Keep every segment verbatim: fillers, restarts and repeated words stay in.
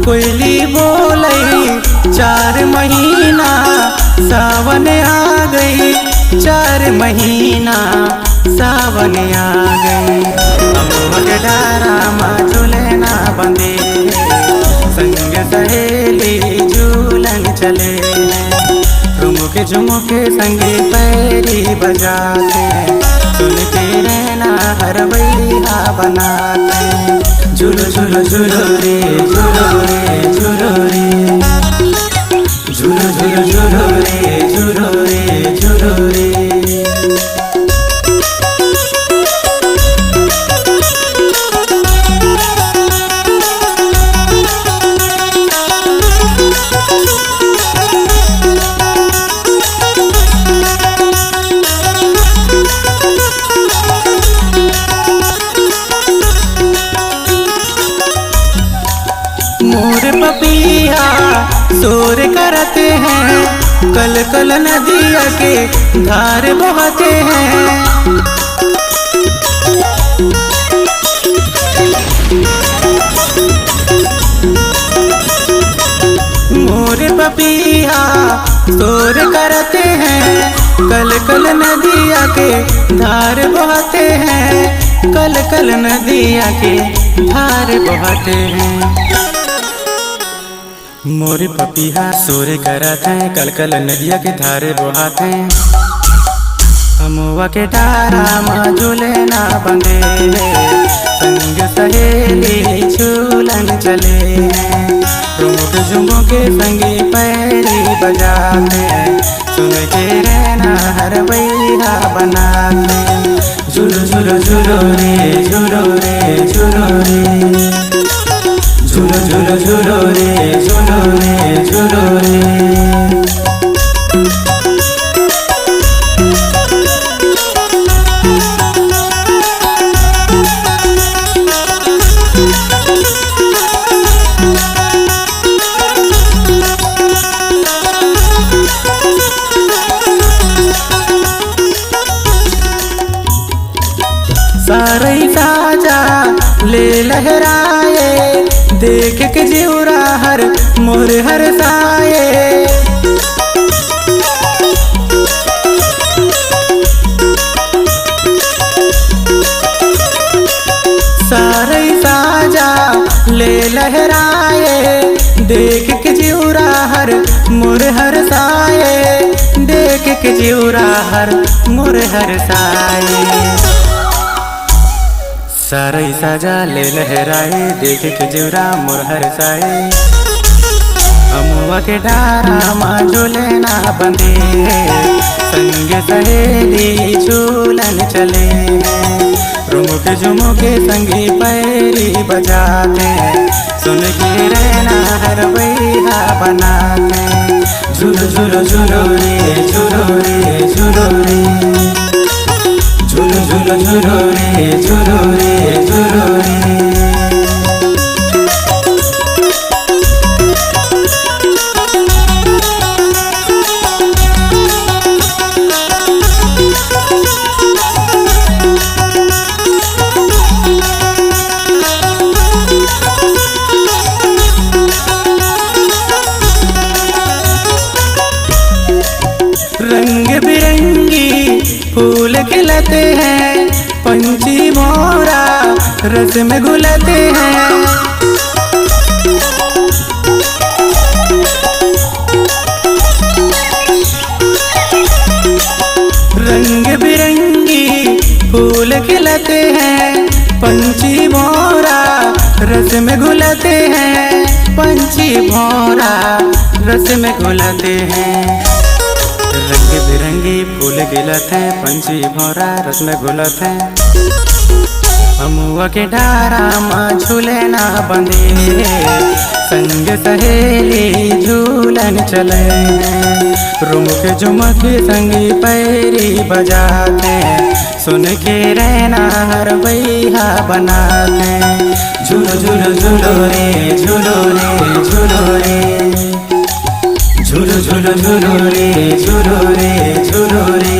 कोयली बोलई चार महीना सावन आ गई, चार महीना सावन आ गई। अमवा के डारा मा झूलना बंधे, संग सहेली झूलन चले। रुमुक झुमुक संगे पैरी बजाथे, सुन के रैना हरवैया बनाथे। झुलु झुलु झुलु रे, झुलु रे, झुलु रे। झुलु झुलु झुलु रे, झुलु रे, झुलु रे। मोर पपिया शोर करते हैं, कल कल नदिया के धार बहते हैं। मोर पपिया शोर करते हैं, कल कल नदिया के धार बहते हैं, कल कल नदिया के धार बहते हैं। मोर पपिया शोर करत हे, कल कल नदिया के धार बोहात हे। अमवा के डारा मा झूलना बंधे, संग सहेली झूलन चले। रुमुक झुमुक संगे पैरी बजात हे, सुन के रैना हरवैया बनात हे। झुलु झुलु झुलु रे, झुलु रे, झुलु रे। झुलु झुलु झुलु रे, झुलु रे, झुलु रे। सारई साजा ले लहराए, देख के जिउरा हर मोर हरसाए। सारई साजा ले लहराए, देख के जिउरा हर मोर हरसाए, देख के जिउरा हर मोर हरसाए। सारई साजा ले लहराए, देख के जिउरा मोर हरसाए। अमवा के डारा मा झूलना बंधे, संग सहेली झूलन चले। रुमुक झुमुक संगी पैरी बजात हे, सुन के रैना हरवैया बनात हे। झुलु झुलु झुलु रे, झुलु रे, झुलु रे। झुलु झुलु झुलु रे, झुलु रे, झुलु रे। रंग बिरंगी फूल खिलते हैं, पंछी मोरा रस में घुलते हैं। रंग बिरंगी फूल खिलते हैं, पंछी मोरा रस में घुलते हैं, पंछी मोरा रस में घुलते हैं। रंग बिरंगी फूल खिलत हे, पंछी भौंरा रस में घुलत हे। अमवा के डारा मा झूलना बंधे, संग सहेली झूलन चले। रुमुक झुमुक संगी पैरी बजात हे, सुन के रैना हरवैया बनात हे। झुलु झुलु झुलु रे, झुलु रे, झुलु रे। झुलु झुलु झुलु रे, झुलु रे, झुलु रे।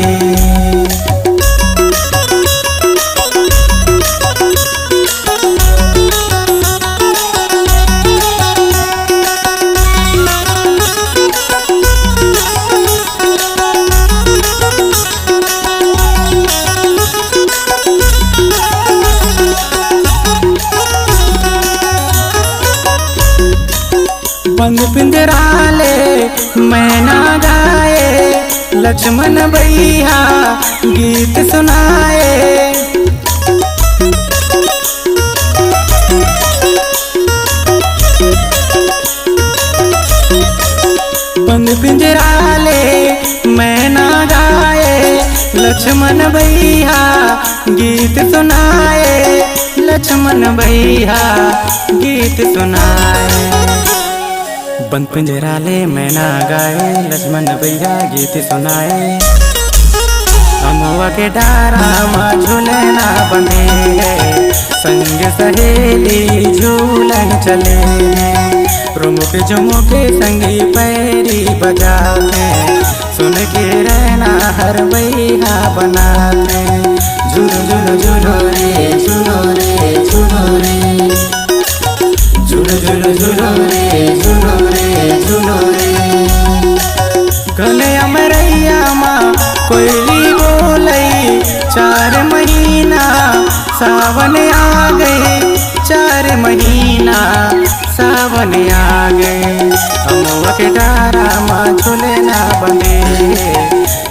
बंद पिंजरा ले मैना गाए, लक्ष्मण भैया गीत सुनाए। बंद पिंजरा ले मैना गाए, लक्ष्मण भैया गीत सुनाए, लक्ष्मण भैया गीत सुनाए। बंद पिंजरा ले मैना गाए, लक्ष्मण भैया गीत सुनाए। अमवा के डारा म झुलना बंधे हे, संग सहेली झूलन चले हे। रुमुक झुमुक संगी पैरी बजाथे, सुन के रैना हर बइहा बनाथे। झुलु झुलु झुलु रे, झुलु रे, झुलु रे। झुलु झुलु झुलु रे, झुलु रे, झुलु रे। घने अमरैया मा कोयली बोलई, चार महीना सावन आ गए, चार महीना सावन आ गए। अमवा के डारा मा झुलना बंधे,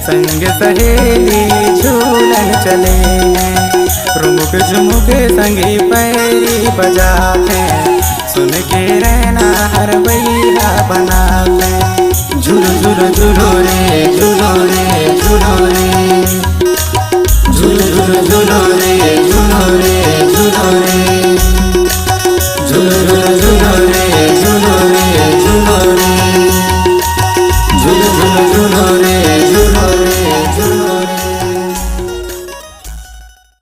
संग सहेली झूलन चले। रुमुक झुमुक संगी पैरी बजाथे, सुन के रैना हर बइहा बनाथे। झुलु झुलु झुलु रे, झुलु रे, झुलु रे। झुलु झुलु झुलु रे, झुलु रे,